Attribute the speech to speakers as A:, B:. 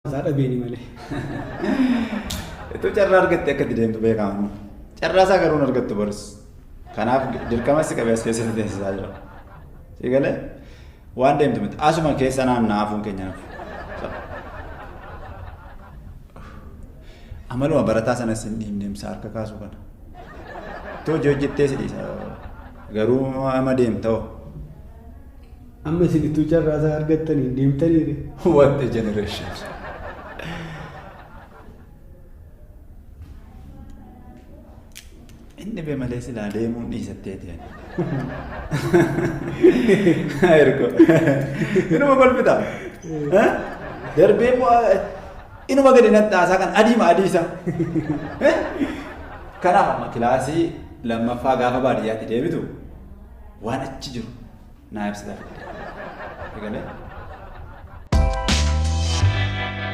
A: Isaa dhabeeni malee.
B: Ituu carraa argatte akka itti deemtu beekamu. Carraa isaa garuu hin argattu baris. Kanaaf dirqama si qabee as keessatti teessisaa jira. Si galee waan deemtu miti. Asuma keessa naanna'aa hafuun keenya nafu. Amaluma barataa sanas hin dhiibne imsa harka kaasuu kana. Ituu hojii hojjettee si dhiisa. Garuu ama deemta hoo.
A: Amma isin ituu carraa isaa argattanii hin deemtaniire.
B: What a generation. Inni be malee silaa deemuun dhiisatteeti. Ergo. Inuma kolfita. Darbee immoo inuma gadi naxxaasaa kan adiima adii isaa. Kanaaf amma kilaasii lammaffaa gaafa baadiyyaatti deebitu waan achi jiru naa ibsita fidde. Egalee?